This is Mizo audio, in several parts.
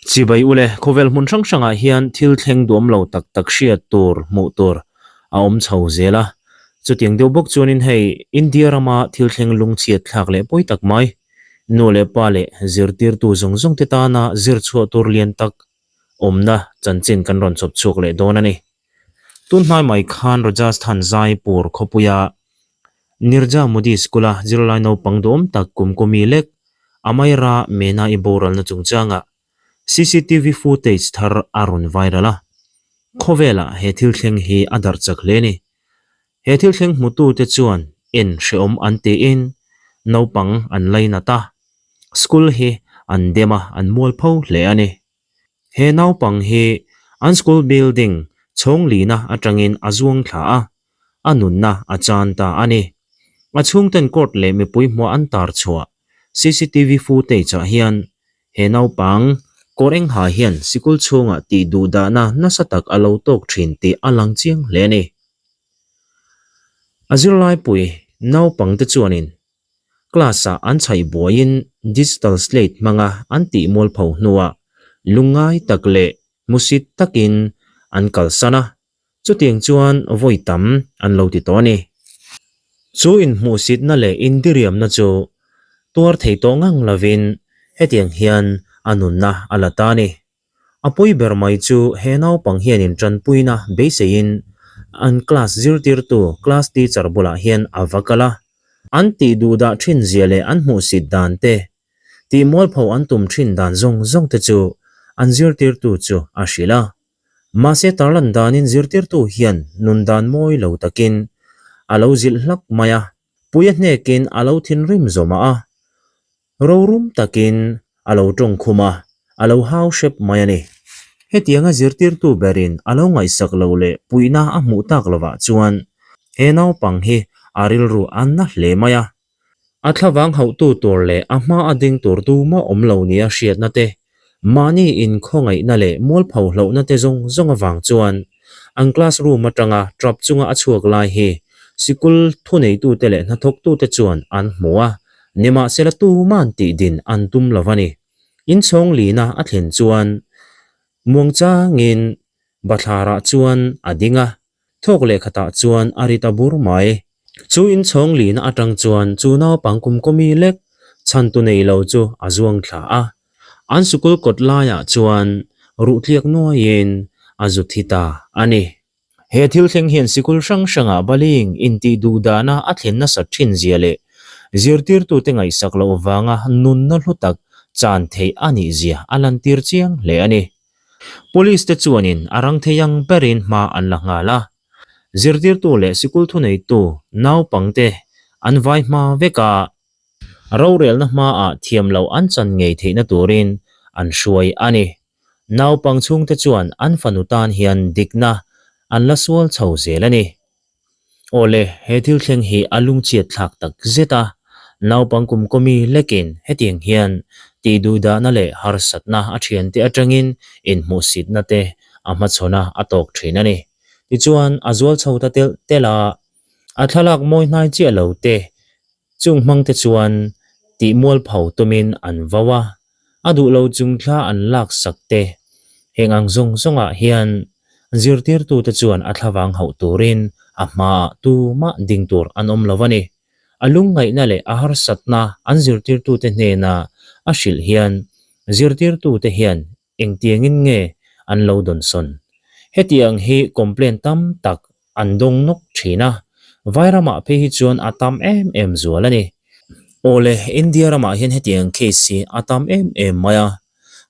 Chibai ule, khawvel hmun hrang hrangah hian thil thleng duam lo tak tak hriat tur, hmuh tur a awm chho zel a. Chutiang deuh bawk chuanin hei India rama thil thleng lungchhiat thlak leh pawi tak mai, nu leh pa leh zirtirtu zawng zawng te tana zir chhuah tur lian tak awmna chanchin kan rawn chawp chhuak leh dawn a ni. Tun hnai mai khan Rajasthan Jaipur khawpuia Nirja Modi School-a zirlai naupang duhawm tak kum kawmi lek Amaira Mena-i boralna chungchangah CCTV footage thar a rawn viral a. Khawvelah he thil thleng hi a darh chak hle a ni. He thil thleng hmutute chuan en hrehawm an tiin naupang an lainat a, school hi an dem a, an mualpho hle a ni. He naupang hi an school building chhawng lina atangin a zuang thla a, a nunna a chan ta a ni. A chhungten court leh mipui hmuah an tar chhuah CCTV footage ah hian he naupang kawr eng ha hian sikul chhungah tih duhdahna nasa tak a lo tawk thin tih a lang chiang hle a ni. A zirlaipui naupangte chuanin Class-ah an chhaih buaiin digital slate hmanga an tih mualpho hnuah lungngai tak leh hmusit takin an kalsan a, chutiang chuan vawi tam an lo ti tawh a ni. Chu inhmuhsitna leh indiriamna chu tuar thei tawh ngang lovin hetiang hian a nunna a la ta a ni. A pawi ber mai chu he naupang hianin tanpuina beiseiin an class zirtirtu, class teacher, bulah hian a va kal a. An tih duhdah thin zia leh an hmuhsit dan te, tih mualpho an tum thin dan zawng zawng te chu an zirtirtu chu a hrilh a. Mahse tarlan danin zirtirtu hian nun dan mawi lo takin a lo zilh hlak mai a, puia hnekin a lo thinrim zawmah a. Rorum takin a lo tawng khum a, a lo hau hrep mai a ni. Hetianga zirtirtu berin a lo ngaihsak lo leh puihna a hmuh tak lovah chuan he naupang hi a rilru a na hle mai a. A thlavang hauhtu tur leh a hma a ding tur tumah awm lo nia hriatna te, mahni inkhawngaihna leh mualpho hlauhna te zawng zawng avang chuan An class room atanga trap chunga a chhuak lai hi sikul thuneitute leh hnathawktute chuan an hmu a, nimahsela tuman tih din an tum lo a ni. Inchhawng lina a thlen chuan muangchangin bathlarah chuan a ding a, Thawk leh khatah chuan a ri ta bur mai. Chu inchhawng lina atang chuan chu naupang kumkawmi lek chhantu nei lo chu a zuang thla a. An sikul kawt laiah chuan ruhtliak nuaiin a zu thi ta a ni. He thil thleng hian sikul hrang hrangah baling intih duh dana a thlen nasat thin zia leh zirtirtute ngaihsak loh vanga nunna hlu tak chan theih a nih zia a lantir chiang hle a ni. Police te chuanin a rang thei ang berin hma an la nghal a, zirtirtu leh sikul thuneitu naupangte an vai hma vek a, rorelna hmaah thiam loh an chan ngei theihna turin an hruai a ni. Naupang chhungte chuan an fanu tan hian dikna an la sual chho zel a ni. Awle, he thil thleng hi a lungchhiat thlak tak zet a, naupang kum kawmi lekin hetiang hian tih duhdahna leh harsatna a thiante atangin inhmuhsitna te a hmachhawn a a tawk thin a ni. Tichuan, a zual chho ta telh telh a, a thlalak mawi hnai chiah lo te Chung hmangte chuan tih mualpho tumin an vau a, a duh lo chung thla an lak sak te. Heng ang zawng zawngah hian zirtirtute chuan a thlavang hauh turin a hmaah tumah ding tur an awm lo a ni. A lungngaihna leh a harsatna an zirtirtute hnena a hrilh hian zirtirtute hian Engtiangin nge an lo dawnsawn? Hetiang hi complaint tam tak an dawng nawk thin a, Vairamah phei hi chuan a tam em em zual a ni. Awle, India ramah hian hetiang case hi a tam em em mai a,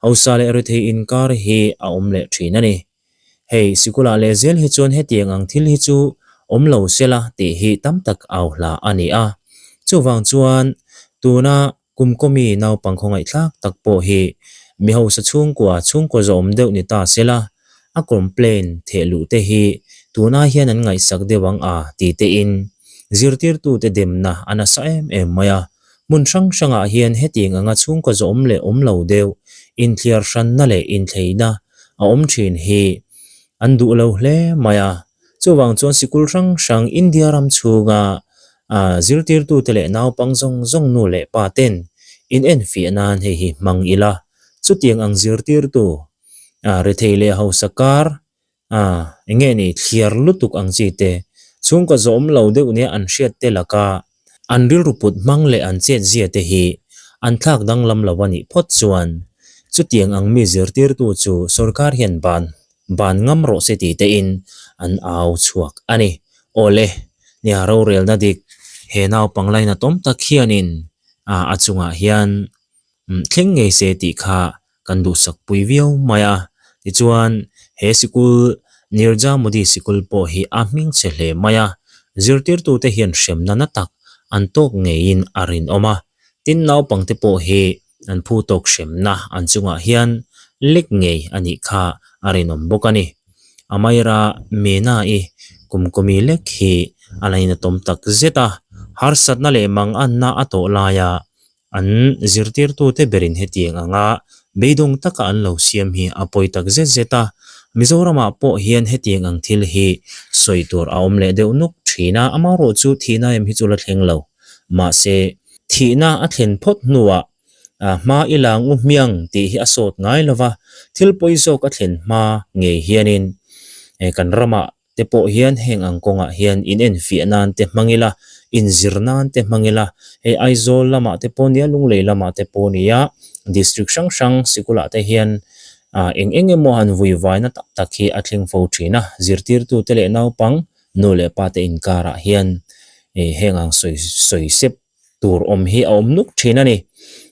hausa leh rethei inkar hi a awm leh thin a ni. Hei, sikulah leh zel hi chuan hetiang ang thil hi chu awm lo sela tih hi tam tak au hla a ni a. Chuvang chuan tuna Kum kawmi naupang khawngaihthlak tak pawh hi mi hausa chhungkua chhungkaw zawhawm deuh ni ta se la, a complain theh luh te hi tuna hian an ngaihsak deuh ang a ti tein zirtirtute demna a nasa em em mai a. Hmun hrang hrangah hian hetiang anga chhungkaw zawhawm leh awm lo deuh inthliar hranna leh inthleina a awm thin hi an duh lo hle mai a. Chuvang chuan sikul hrang hrang India ram chhunga zirtirtute leh naupang zawng zawng nu leh pa ten in enfiah nan hei hi hmang ila. Chutiang ang zirtirtu ah rethei leh hausa kar ah eng nge ni thliar lutuk ang chi te chhungkaw zawm lo deuh nia an hriat te laka an rilru put hmang leh an chet zia te hi an thlak danglam lo a nih phawt chuan chutiang ang mi zirtirtu chu sorkar hian ban ban ngam rawh se tih te in an au chhuak a ni. Awle, nia rorelna dik he naupang lainatawm tak hianin a chungah hian thleng ngei se tih kha kan duhsak pui viau mai a. Tichuan, he sikul Nirja Modi sikul pawh hi a hming chhe hle mai a, zirtirtute hian hremna na tak an tawk ngeiin a rinawm a. Tin, naupangte pawh hi an phu tawk hremna an chungah hian lek ngei a nih kha a rinawm bawk a ni. Amaira Mena-i kumkawmi lek hi a lainatawm tak zet a, harsatna leh manganna a tawh laia an zirtirtute berin hetiang anga beidawng taka an lo siam hi a pawi tak zet zet a. Mizoramah pawh hian hetiang ang thil hi sawi tur a awm leh deuh nuk thin a, amaherawh chu thihna em hi chu la thleng lo. Mahse, thihna a thlen phawt hnuah hma i lang u hmiang tih hi a sawt ngai lo va, thil pawi zawk a thlen hma ngei hianin kan ramah te pawh hian heng ang kawngah hian inenfiah nan te hmang ila, inzir nan te hmang ila, hei Aizawl lamah te pawh nia, Lunglei lamah te pawh nia, district hrang hrang sikulah te hian eng eng emaw han vui vaina tak tak hi a thleng fo thin a, zirtirtute leh naupang nu leh pa te inkarah hian heng ang sawi sawi sep tur awm hi a awm nuk thin a ni.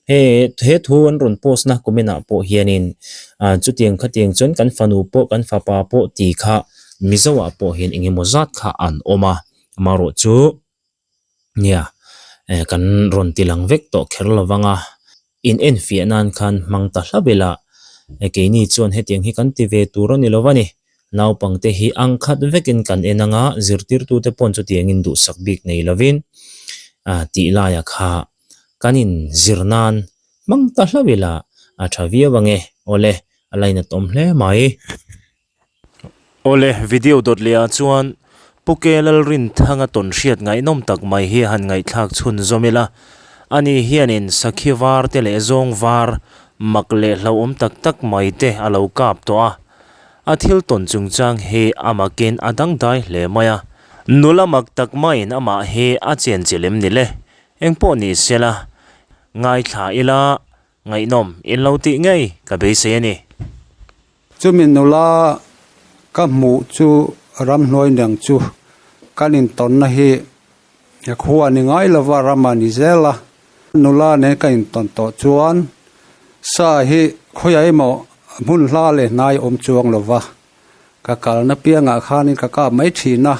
He he thu an rawn post na comment ah pawh hianin ah chutiang khatiang chuan kan fanu pawh kan fapa pawh tih kha Mizo ah pawh hian eng emaw zat kha an awm a, amaherawh chu nia eh kan rawn ti lang vek tawh kher lo vang a, in enfiah nan khan hmang ta hlauh ila eh keini chuan hetiang hi kan ti ve tur a ni lo va ni. Naupangte hi ang khat vekin kan en anga zirtirtute pawn chutiangin duhsak bik nei lovin ah tih laia kha kan in zir nan hmang ta hlauh ila a tha viau ange. Awle, a lainatawm hle mai. Awle, video dawt leh ah chuan Pu Ke Lalrinthanga tawn hriat ngaihnawm tak mai hi han ngaihthlak chhun zawm ila. Ani hianin sakhi var te leh zawng var mak leh hlauhawm tak tak mai te a lo kap tawh a. A thil tawn chungchang hi a makin a dangdai hle mai a. Nula mak tak maiin amah hi a chen chi lem ni le. Engpawh ni sela, ngaithla ila Ngaihnawm in lo tih ngei ka beisei a ni. Chumi nula ka hmuh chu ramhnuai neng chu kan intawnna hi khua ni ngai lova ram a ni zel a. Nula nen ka intawn tawh chuan sa hi khawiah emaw hmun hla leh hnai awm chuang lova ka kalna piangah khanin ka kap mai thin a.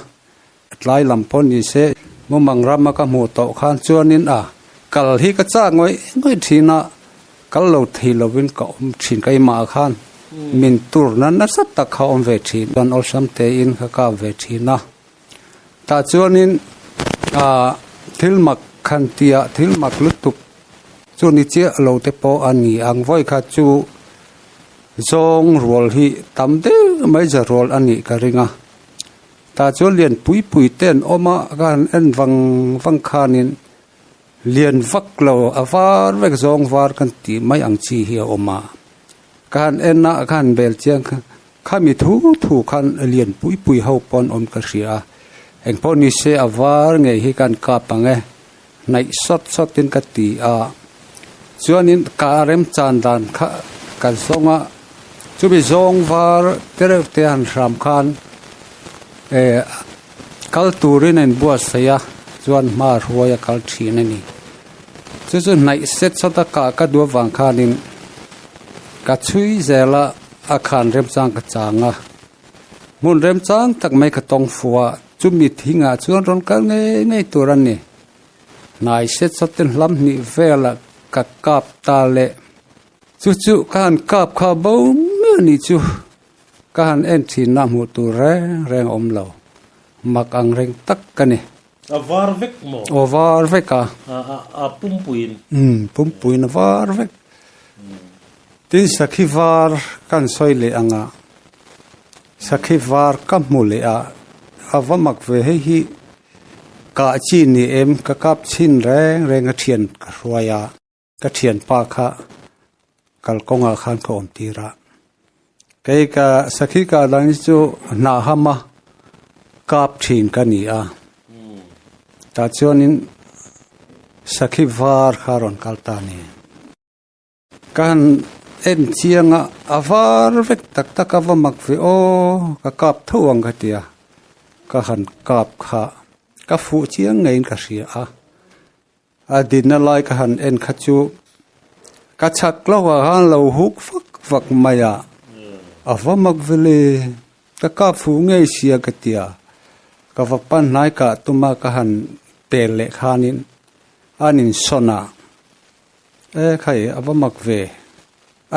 Tlai lam pawh ni se, mumang rama ka hmuh tawh khan chuanin a kal hi ka chak ngawih ngawih thin a, kal lo thei lovin ka awm thin keimah khan min turna nasa tak kha awm ve thin chuan awlsam tein ka kap ve thin a. Tah chuanin ah thil mak khan tia thil mak lutuk chu ni chiah lo te pawh a ni ang vawi kha chu zawng rual hi tam deuh mai za rual a nih ka ring a. Tah chuan lian pui pui te an awm a ka han en vang vang khanin lian vak lo a var vek zawng var kan tih mai ang chi hi a awm a ka han en a ka han bel chiang kha khami thu thu khan lian pui pui ho pawh an awm ka hria a engpawh ni se a var ngei hi ka han kap ang e hnaih sawt sawt in ka ti a chuanin ka remchan dan kha kan zawng a chumi zawng var te reuh te han hram khan eh kal turin a inbuatsaih a chuan hma hruai a kal thin a ni chu chu hnaih set sawt a kah ka duh avang khanin ka chhui zel a a khan remchang ka chang a hmun remchang tak mai ka tawng fuh a. Chumi thingah chuan rawn kal ngei ngei tur a ni. Hnai set sawtin hlam hnih velah ka kap ta le. Chu chu ka han kap kha bo miah ni chu ka han en thin a hmuh tur reng reng a awm lo. Mak ang reng tak ka ni. A var vek maw? Aw var vek a. A pumpuiin? Umm pumpuiin a var vek. Tin sakhi var ka han sawi leh ang a. Sakhi var ka hmu leh a, a va mak ve hei hi kah chi ni em ka kap chhin reng reng a thian ka hruai a, ka thianpa kha. Kalkawngah khan ka awm tir a. Kei ka sakhi kah dan hi chu hnah hama kap thin ka ni a. Tah chuanin sakhi var kha a rawn kal ta a ni. Ka han en chiang a, a var vek tak tak a va mak ve aw, ka kap tho ang ka ti a. Ka han kap kha ka fuh chiang ngeiin ka hria a. A dinna lai ka han en kha chu ka chak lo ah khan lo huk vak vak mai a, a va mak vele ka kap fuh ngei sia ka ti a, ka va pan hnai kah tum a ka han pel leh khanin an insawn a, e khai a va mak ve,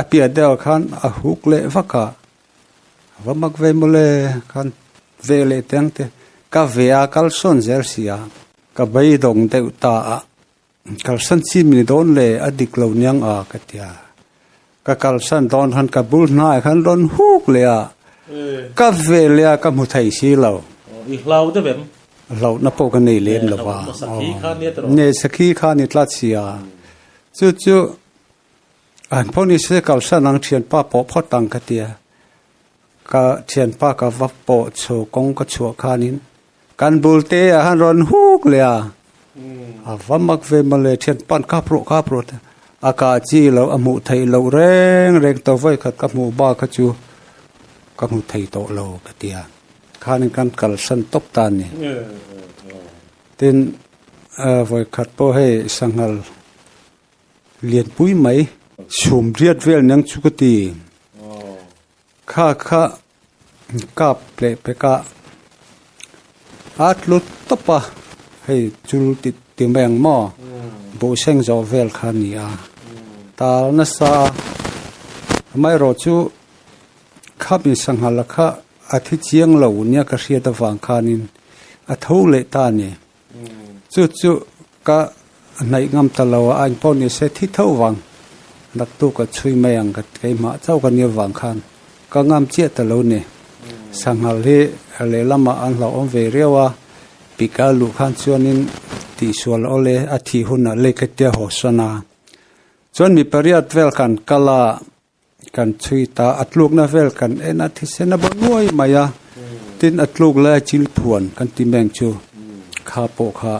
a piah deuh ah khan a huk leh vak a, a va mak ve mawle khan ve leh teh ang te ka ve a kal sawn zel sia. Ka beidawng deuh ta a, kalsan chi mi dawn le a dik lo niang a ka ti a. Ka kalsan dawn khan ka bul hnaiah khan rawn huk leh a, ka ve leh a ka hmu thei si lo. I hlau deuh em? Hlauhna pawh ka nei lem lo va. Ne sakhi kha ni tlat si a. Chu chu an pawh ni se kalsan ang thianpa pawh phawt ang ka ti a. Ka thianpa ka va pawh chho kawng ka chhuah khanin Kan bul te ah han rawn huk leh a, a va mak ve mawle thian pan kap rawh kap rawh te a kah chi loh a hmuh theih loh reng reng tawh vawi khat ka hmuh bak kha chu ka hmu thei tawh lo ka ti a, khanin kan kalsan tawp ta a ni. Tin, vawi khat pawh hei sanghal lianpui mai chhum riat vel nen chu ka ti. Kha kha kap leh pek a, a tlu tawp a, hei chul ti ti mai ang maw, buh seng zawh vel kha a ni a, tal nasa a, amaherawh chu khami sangha kha a thi chiang lo nia ka hriat avang khanin a tho leh ta a ni. Chu chu ka hnaih ngam ta lo a, a inpawh ni se thi tho vang naktuk a chhui mai ang ka keimah chauh ka nia vang khan ka ngam chiah ta lo ni. Sanghal hi lehlamah an hlauhawm ve riau a, pika luh khan chuanin tihsual awl e a thih hunah lei ka tia haw sawn a. Chuan mi pariat vel kan kal a, Kan chhui ta, a tlukna vel kan en a, thisen a bo nuai mai a, tin a tluk lai a chil phuan kan ti meng chu kha pawh kha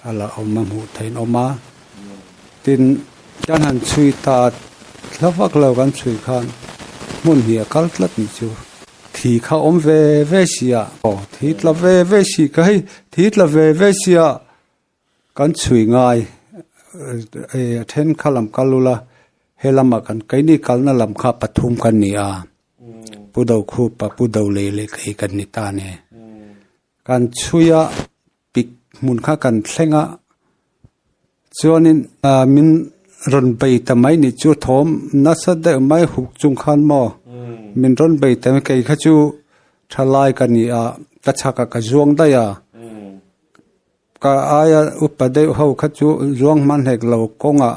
a la awm a hmuh theih awm a, tin kan han chhui ta hla vak lo kan chhui khan hmun hi a kal tlat nih chu thi kha awm ve ve si a, aw thi tla ve ve si ka hei thi tla ve ve si a. Kan chhui ngai a then kha lam kal ula he lamah kan keini kalna lam kha pathum kan ni a, Pu Dokhupa, Pu Dolei leh kei kan ni ta a ni. Kan chhui a pik hmun kha kan thleng a, chuanin min rawn bei ta mai nih chu thawm nasa deuh mai huk chung khan maw min rawn bei ta mai kei kha chu thalai ka ni a, ka chhakah ka zuang daih a. Ka aia upa deuh ho kha chu zuang hman hlek lo kawngah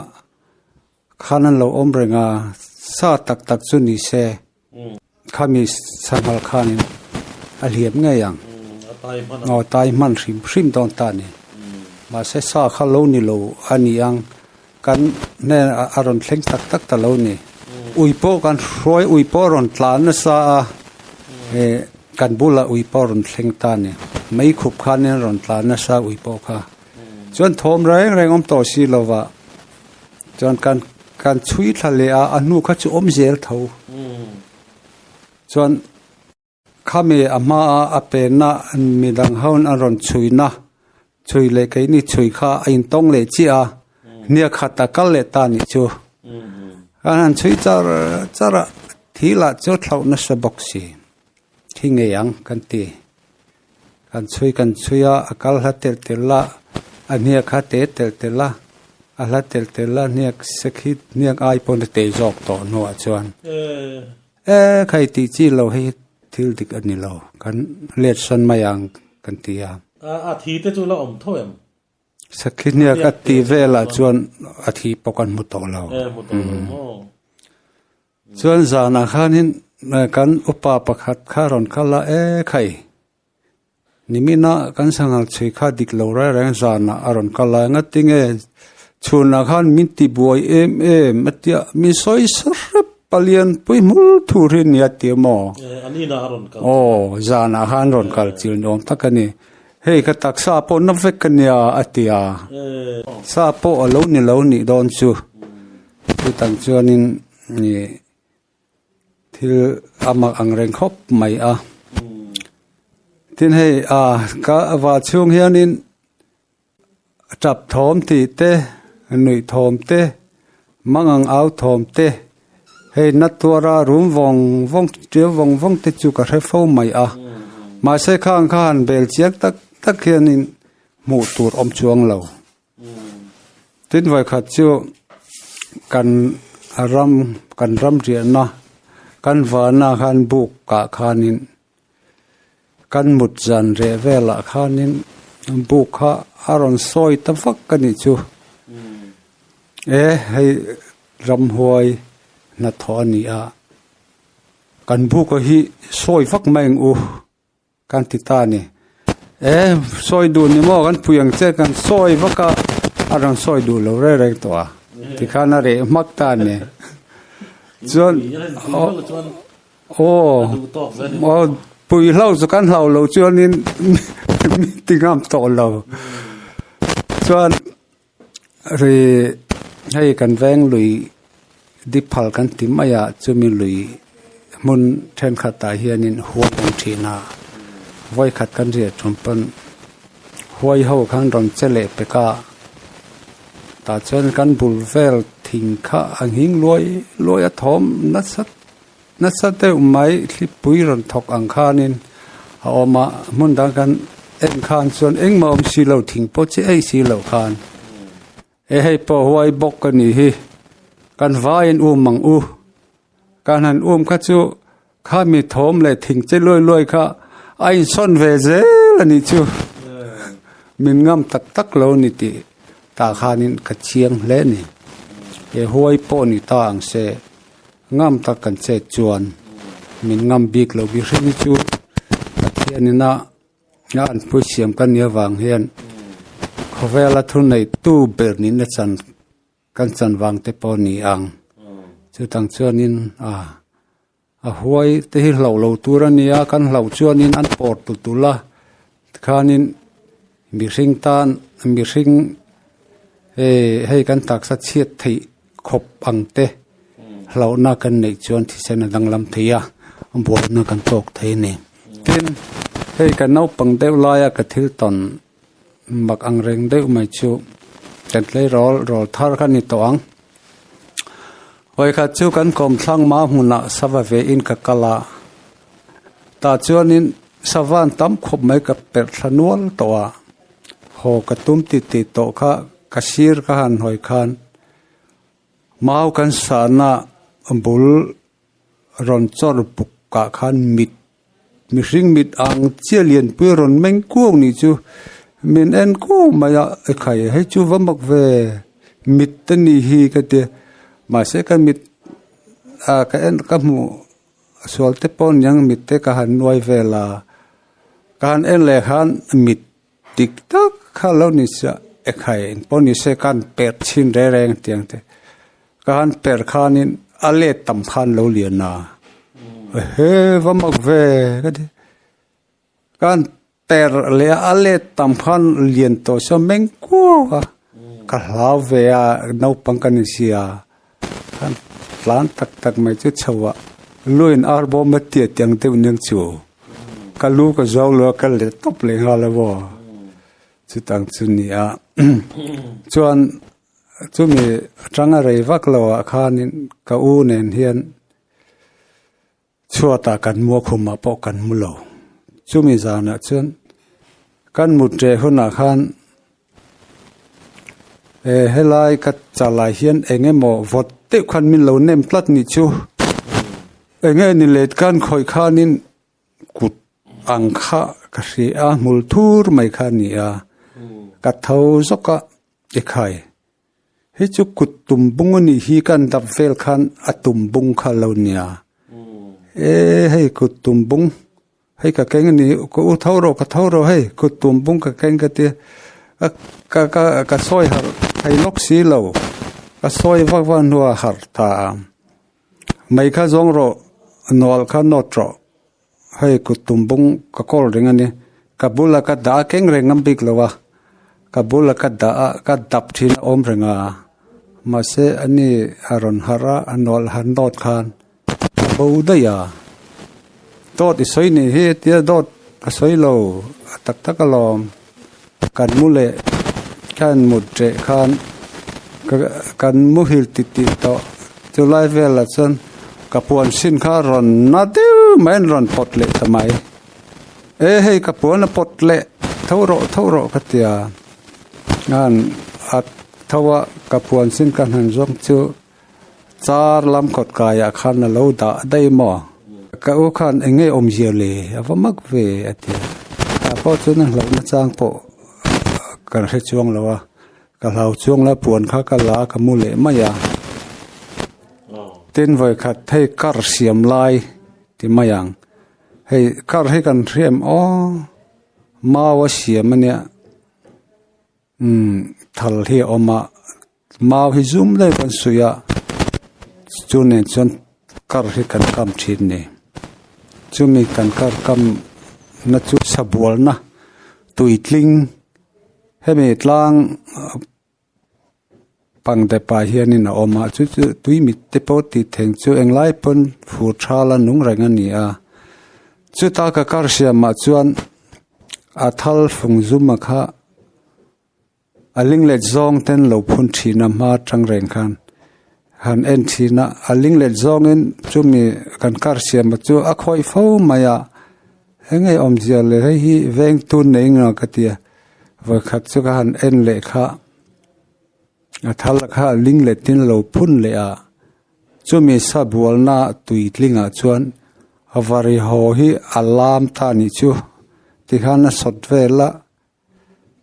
khan an lo awm reng a, sa tak tak chu ni se khami sanghal khanin a hliam ngei ang. Aw tai hman hrim hrim dawn ta a ni. Mahse sa kha lo ni lo a ni ang, kan hnenah a rawn thleng tak tak ta lo ni. Ui pawh kan hruai, ui pawh a rawn tlan nasa a, eh kan bulah ui pawh a rawn thleng ta a ni. Mei khup khanin a rawn tlan nasa ui pawh kha. Chuan thawm reng reng awm tawh si lova, chuan kan kan chhui thla leh a, a hnu kha chu awm zel tho. Chuan. Khami a hmaa a penna midang ho an rawn chhuina chhui leh keini chhui kha a intawng leh chiah a, hniak khat a kal leh ta nih chu. An han chhui char char a, thi lah chu thlauh nasa bawk si, thi ngei ang kan ti. Kan chhui kan chhui a, a kal hla telh telh a, a hniak kha te telh telh a, a hla telh telh a, hniak sekhi hniak ai pawn a tei zawk tawh hnuah chuan. E khai tih chi lo hei thil dik a ni lo, kan let sawn mai ang kan ti a. A thi te chu la awm tho em? Sakhi hniak a tih velah chuan a thi pawh kan hmu tawh lo. E hmu tawh lo maw? Chuan zanah khanin kan upa pakhat kha rawn kal a, e khai nimina kan sanghal chhui kha dik lo reng reng zanah a rawn kal a, engatinge? Chhunah khan min ti buai em em a tia, min sawi sa hrep a lianpui hmul thur hi nia tia maw? Aw, zanah khan rawn kal chil ni awm tak a ni. Hei ka taksa pawh na vek a nia a ti a, sa pawh a lo ni lo nih dawn chu. Chutang chuanin ih thil a mak ang reng khawp mai a. Tin hei a ka vah chhung hianin Tap thawm tih te, nuih thawm te, mangang au thawm te, hei na tuara rum vawng vawng tiu vawng vawng te chu ka hre fo mai a. Mahse khang kha han bel chiang tak tak hianin hmuh tur awm chuang lo. Tin vawikhat chu kan ram kan ram riahna kan vana khan buk ah khanin Kan mut zan reh velah khanin buk kha a rawn sawi ta vak a nih chu. E hei ramhuai hnathawh a ni a, kan buk a hi sawi vak mai ang u kan ti ta a ni. E sawi duh ni maw kan pui ang che kan sawi vak a, a rawn sawi duh lo reng reng tawh a, tikhan a reh hmak ta a ni. Chuan Aw, aw pui hlau chu kan hlau lo chuanin mi ti ngam tawh lo. Chuan ri hei kan veng lui diphal kan ti mai a chumi lui hmun thenkhatah hianin huai an thin a, vawikhat kan riah tum pawn huai ho khan rawn che leh pek a, tah chuan kan bul vel thing kha a nghing luai luai a thawm nasa Nasa deuh mai thlipui rawn thawk ang khanin a awm a, hmun dang kan en khan chuan engmah awm si lo thing pawh chi ei si lo khan e hei pawh huai bawk a nih hi kan vaiin um ang u kan han um kha chu khami thawm leh thing che luai luai kha a insawn ve zel a nih chu min ngam tak tak lo a ni tih tah khanin ka chiang hle a ni he huai pawh ni ta ang se. Ngam tak kan chet chuan min ngam bik lo mihring hi chu Pathian ina a anpui siam kan nih avang hian khawvela thu neihtu ber nihna chan kan chan vang te pawh a ni ang. Chutang chuanin a a huai te hi hlauh lo tur a ni a, kan hlauh chuanin an pawr tul tul a tikhanin mihring tan mihring hei kan taksa chhiat theih khawp ang te hlauhna kan neih chuan thisen a danglam thei a, buaina kan tawk thei a ni. Tin, hei ka naupang deuh laia ka thil tawn mak ang reng deuh mai chu kan tleirawl rawl thar kha a ni tawh ang. Vawikhat chu kan kawmthlang ma hmunah sava ve in ka kal a, tah chuanin sava an tam khawp mai ka perh thla nual tawh a, haw ka tum ti tih tawh kha ka sir ka han hawi khan Mau kan sahna bul rawn chawr buk ah khan mit mihring mit ang chiah lianpui rawn meng kuau nih chu min en kuau mai a ekhai hei chu va mak ve mit te nih hi ka tia mahse ka mit ah ka en ka hmuh sual te pawh aniang mit te ka han nuai vel a ka han en leh khan mit. Dik tak kha lo ni chiah ekhai engpawh ni se khan perh chhin reng reng tiang te ka han perh khanin a let tam khan lo lian a ehe va mak ve ka ti ka han perh leh a a let tam khan lian tawh sawn meng kuau a ka hlau ve a naupang ka ni sia khan tlan tak tak mai chu chho ah luin ar bawm a tiat tiang deuh aniang chu. Ka lu ka zuau lo a ka let tawp leh nghal a maw chutang chu ni a chuan chumi atanga rei vak lo ah khanin ka u nen hian chhuatah kan mu a khumah pawh kan mu lo chumi zanah chuan kan mut reh hunah khan e helai ka chalai hian eng emaw vawt deuh khan min lo nem tlat nih chu eng nge ni let khan khawih khanin kut ang kha ka hria a hmul thur mai kha a ni a ka tho zawk a ekhai hei chu kut tum bung a nih hi kan dap vel khan a tum bung kha a lo nia e hei kut tum bung. Hei ka keng a ni, ka u tho rawh, ka tho rawh hei, kut tum bung ka keng ka ti a, ka ka ka sawi harh. thei lawk si lo ka sawi vak vak hnuah harh ta a mei kha zawng rawh nual kha nawt rawh hei kut tum bung ka kawl reng a ni ka bula ka dah a keng reng ngam bik lo a ka bula ka dah a ka dap thin a awm reng a mahse ani a rawn harh a a nual han nawt khan a bo daih a dawt i sawi nih hi tia dawt ka sawi lo a tak tak alawm kan mu leh kan mut reh khan kan muhil titih tawh chulai velah chuan ka puan hrin kha a rawn na deuh mai an rawn pawt leh ta mai e hei ka puan a pawt leh tho rawh tho rawh ka ti a a tho a ka puan hrin ka han zawng chu. Char lam kawt kaiah khan a lo dah daih maw? Ka u khan eng nge awmzia le? A va mak ve a ti a. Tah pawh chuan a hlauhna chang pawh ka hre chuang lo a, ka hlau chuang lo a, puan kha ka la a ka mu leh mai a. Tin vawikhat hei kar siam lai ti mai ang. Hei kar hi kan hriam aw mau a siam a nia. Umm thal hi a awm a mau hi zum daih kan suih a chu nen chuan kar hi kan kam thin a ni chumi kan kar kam na chu sabualna tuitling hemi tlang pang dep ah hianin a awm a chu chu tui mit te pawh tih theih chu englai pawn fur thala nung reng a ni a chuta ka kar siamah chuan. A thal fung zum a kha a linglet zawng ten lo phun thin a hma atang reng khan han en thin a a linglet zawngin chumi kan kar siam chu a khawih fo mai a eng nge awmzia le hei hi veng tun nei nga ka ti a vawikhat chu ka han en leh kha a thal kha a linglet in lo phun leh a. Chumi sabualna tuitlingah chuan vari haw hi a lam ta a nih chu tikhan a sawt vel a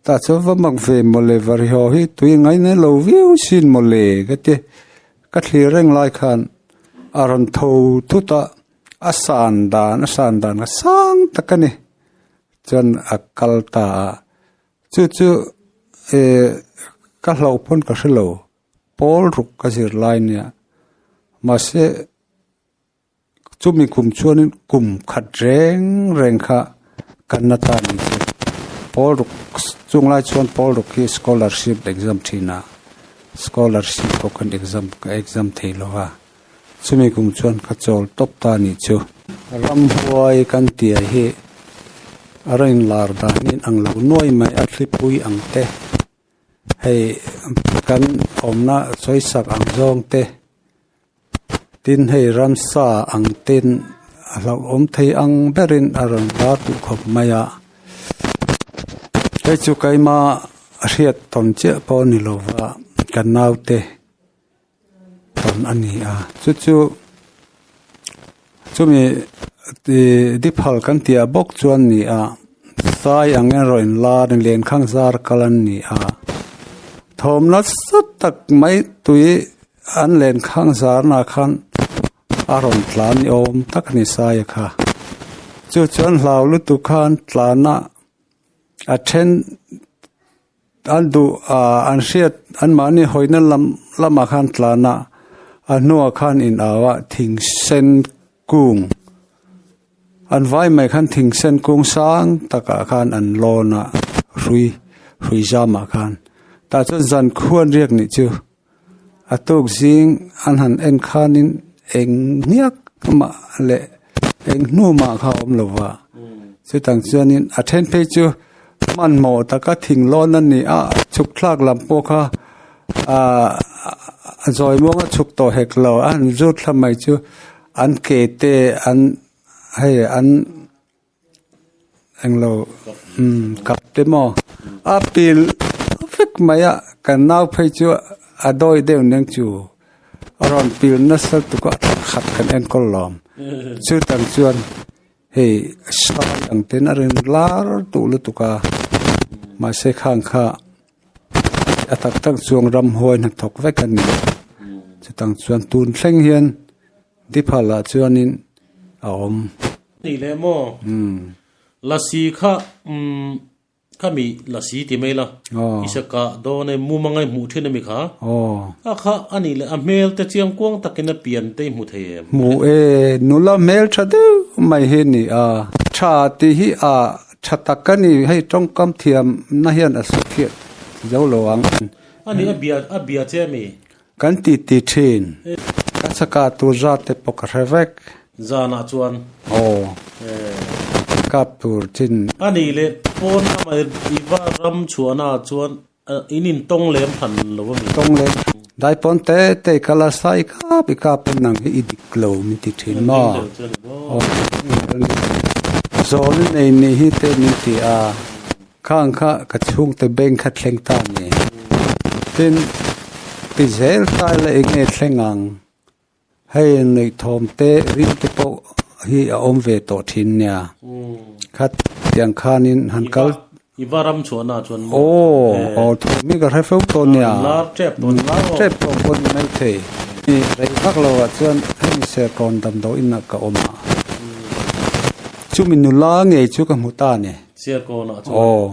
tah chuan va mak ve mawle vari haw hi tui a ngaina lo viau sin mawle ka ti ka thlir reng lai khan a rawn tho thut a a san dan a san dan a sang tak a ni chuan a kal ta a chu chu eh ka hlauh pawn ka hrelo. Pawl ruk ka zir lai nia mahse chumi kum chuanin kum khat reng reng kha kan na ta ni chu pawl ruk chung lai chuan pawl ruk hi scholarship exam thin a scholarship pawh kan exam ka exam thei lo a chumi kum chuan ka chawl tawp ta ni chu. Ramhuai kan tih hi a rawn inlar dan hi ang lo nuai mai a thlipui ang te. Hei kan awmna sawisak ang zawng te tin hei ramsa ang ten a hlauhawm thei ang berin a rawn lar duh khawp mai a hei chu keima hriat tawn chiah pawh a ni lo va kan naute tawn a ni a chu chu chumi ih diphal kan tih ah bawk chuan ni a sai ang erawh in lar in lenkhang zar kal an ni a thawm nasa tak mai tui an lenkhang zarna ah khan a rawn tlan ni awm tak a ni sai a kha chu chuan hlau lutuk khan tlan a a then. An duh ah an hriat anmahni hawina lam lamah khan tlan a a hnuah khan in au a thing sen kung an vai mai khan thing sen kung sang takah khan an lawn a hrui hrui zamah khan tah chuan zan khuan riak nih chu a tuk zing an han en khanin eng hniak mah leh eng hnu mah kha a awm lo va chutang chuanin a then phei chu hmanhmawh taka thing lawn a ni a chhuk thlak lam pawh kha ahh a zawi muanga chhuk tawh hek lo a han zut thla mai chu an ke te an hei an. Englo umm kap te maw a pil vek mai a kan nau phei chu a dawi deuh nen chu a rawn pil nasa tuk a khat kan enkawl lawm chutang chuan hei sai ang ten a rawn lar duh lutuk a mahse khang kha a tak tak chuan ramhuai hnathawk vek a ni chutang chuan tun thleng hian. Diphal ah chuanin a awm. Ni leh maw? Lasi kha umm. Khami lasi ti mai la, i sa kah dawn e, mumanga i hmuh thin a mi kha? A kha a nih leh a hmel te chiang kuang takin a pian te i hmu thei em? Hmu e, nula hmel tha deuh mai hi ni a. Tha tih hi a tha tak a ni, hei tawngkam thiam na hian a su thiah zo lo ang. A nih a bia a bia che a mi? Kan ti ti thin. Ka chakah tur zat te pawh ka hre vek. Zanah chuan. Aw. Kap tur chin. A nih leh pawn lama i va ram chhuahna ah chuan in in tawng lem hran lo a mi? Tawng lem. Daipawn te te i kal a sa i kap i kap in nang hi i dik lo min ti thin maw? Aw. Zawn i nei nih hi te min ti a. Khang kha ka chhungte bank kha thleng ta ni. Tin, ti zel ta ila eng nge thleng ang? Hei nuihthawm te rim te pawh hi a awm ve tawh thin nia. Kha tiang khanin han kal. I va ram chhuahna chuan maw? Aw, aw thawm hi ka hre fo tawh nia. Lar tep tawh ni maw? Lar tep tawh pawh ni maithei. Rei vak lo ah chuan hemi Serkawn damdawiin ah ka awm a. Chumi nula ngei chu ka hmu ta ni. Serkawnah chuan. Aw.